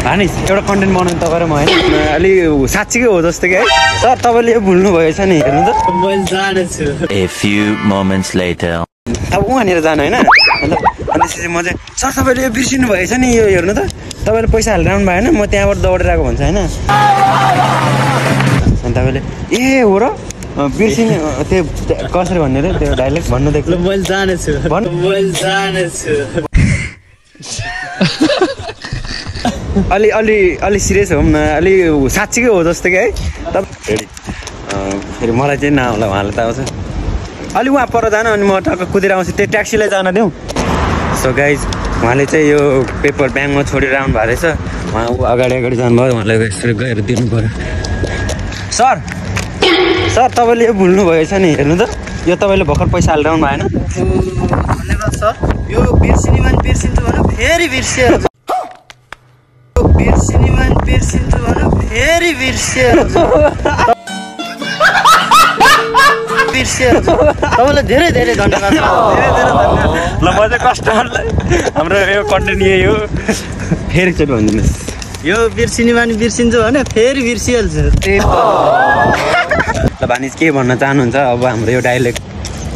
भानिज एउटा कन्टेन्ट बनाउनु तपाईँ र म होइन अलि साँच्चीकै हो जस्तो कि है सर तपाईँले यो भुल्नु भएछ नि हेर्नु त मैले जानेछु A few moments later अब उहाँनिर जानु होइन मतलब अनि त्यसपछि म चाहिँ सर तपाईँले यो बिर्सिनु भएछ नि यो हेर्नु त तपाईँले पैसा हालेर आउनु भएन म त्यहाँबाट दौडेर आएको भन्छ होइन अनि तपाईँले ए हो र बिर्सिने त्यो कसरी भन्ने रे त्यो डाइलेक्ट भन्नु देख्छु मैले जानेछु अलि अलि अलि सिरियस हौँ न अलि साँच्चीकै हो जस्तो कि है फेरि मलाई चाहिँ नआउला उहाँलाई त आउँछ अलि उहाँ पर जान अनि म टक्क कुदेर आउँछु त्यो ट्याक्सीलाई जान दिउँ सो गाइज उहाँले चाहिँ यो पेपर ब्याङ्कमा छोडेर आउनु भएको रहेछ उहाँ अगाडि अगाडि जानुभयो उहाँलाई यसरी गएर दिनु पऱ्यो सर सर तपाईँले यो भुल्नु भएछ नि हेर्नु त यो तपाईँले भर्खर पैसा हालेर आउनु भएन धन्यवाद सर यो बिर्सिने मान्छे बिर्सिन्छु भने फेरि बिर्सिहाल्छ तपाईँलाई धेरै धेरै धन्यवाद ल म चाहिँ कस्टमरलाई हाम्रो यो कन्टेन्ट यही हो फेरि चाहिँ भनिदिनुहोस् यो बिर्सिने मान्छे बिर्सिन्छु भने फेरि बिर्सिहाल्छ ल भानिज के भन्न चाहनुहुन्छ अब हाम्रो यो डाइलेक्ट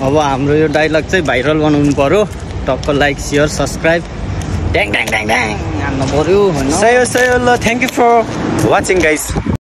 अब हाम्रो यो डाइलग चाहिँ भाइरल बनाउनु पर्यो टक्क लाइक सेयर सब्सक्राइब ड्याङ ड्याङ ड्याङ ड्याङ हान्नु पर्यो सही हो ल thank you for watching guys